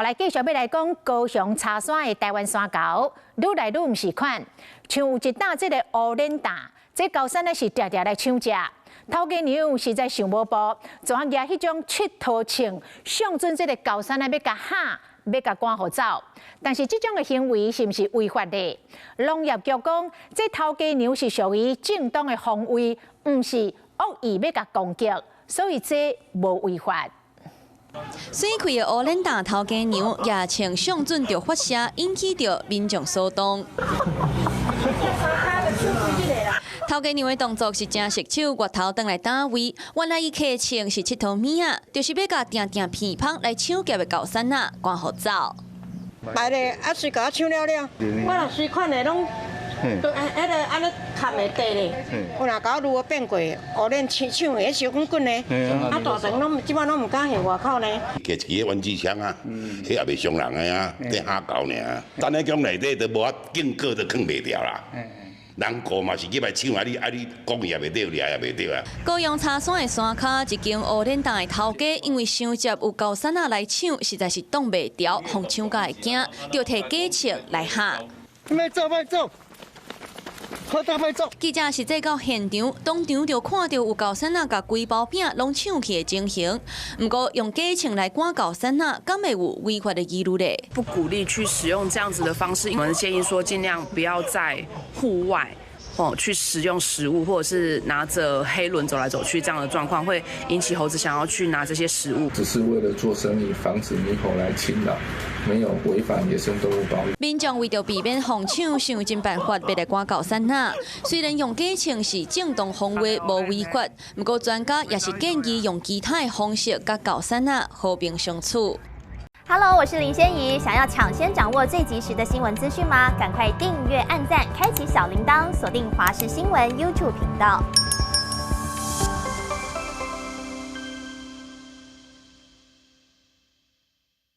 來繼續欲來講高雄柴山的台灣山猴，愈來愈毋是款，像有一搭這个烏輪擔，這猴捒呢是定定來搶食，頭家娘實在想無步，就按舉彼種𨑨迌銃，相準這个猴捒呢欲共嚇，欲共趕予走。但是這種的行為是毋是違法的？農業局講，這頭家娘是屬於正當的防衛，毋是惡意欲共攻擊，所以這無違法。媠氣的烏輪擔頭家娘，舉槍相準著發射，引起著民眾騷動。頭家娘的動作是誠熟手，月頭轉來擔位，原來伊提槍是𨑨迌物仔，就是欲共定定鼻芳來搶劫的猴捒仔趕予走。白咧，啊，隨共我搶了了，我若隨款的攏，都彼个按呢崁的地咧，有若共我擄變過，烏輪搶搶的，小滾滾的，啊大腸攏這擺攏毋敢向外口呢。提一支玩具槍啊，彼也袂傷人的啊，佇嚇猴爾。等下講內底都無法警告都囥袂牢啦。人過嘛是入來搶啊！你啊你講伊也袂對，掠也袂對啊。高雄柴山的山跤一間烏輪擔的頭家，因為傷捷有猴捒仔來搶，實在是擋袂牢，予搶甲會驚，就提假槍來嚇。欲走欲走，好大欲走。記者實際到現場，當場就看到有猴捒仔共規包餅攏搶去的情形。毋過用假槍來趕猴捒仔，敢會有違法的疑慮咧？不鼓勵去使用這樣子的方式，我們建議說盡量不要在戶外哦去食用食物，或者是拿着黑輪走來走去這樣的狀況，會引起猴子想要去拿這些食物。只是為了做生意，防止獼猴來侵擾，沒有違反野生動物保育。民眾為著避免予搶，想盡辦法欲來趕猴捒仔。雖然用假槍是正當防衛，無違法，毋過專家也是建議用其他的方式佮猴捒仔和平相處。 Hello，我是林仙怡。想要搶先掌握最及時的新聞資訊嗎？趕快訂閱、按讚、開啟小鈴鐺，鎖定華視新聞 YouTube 頻道。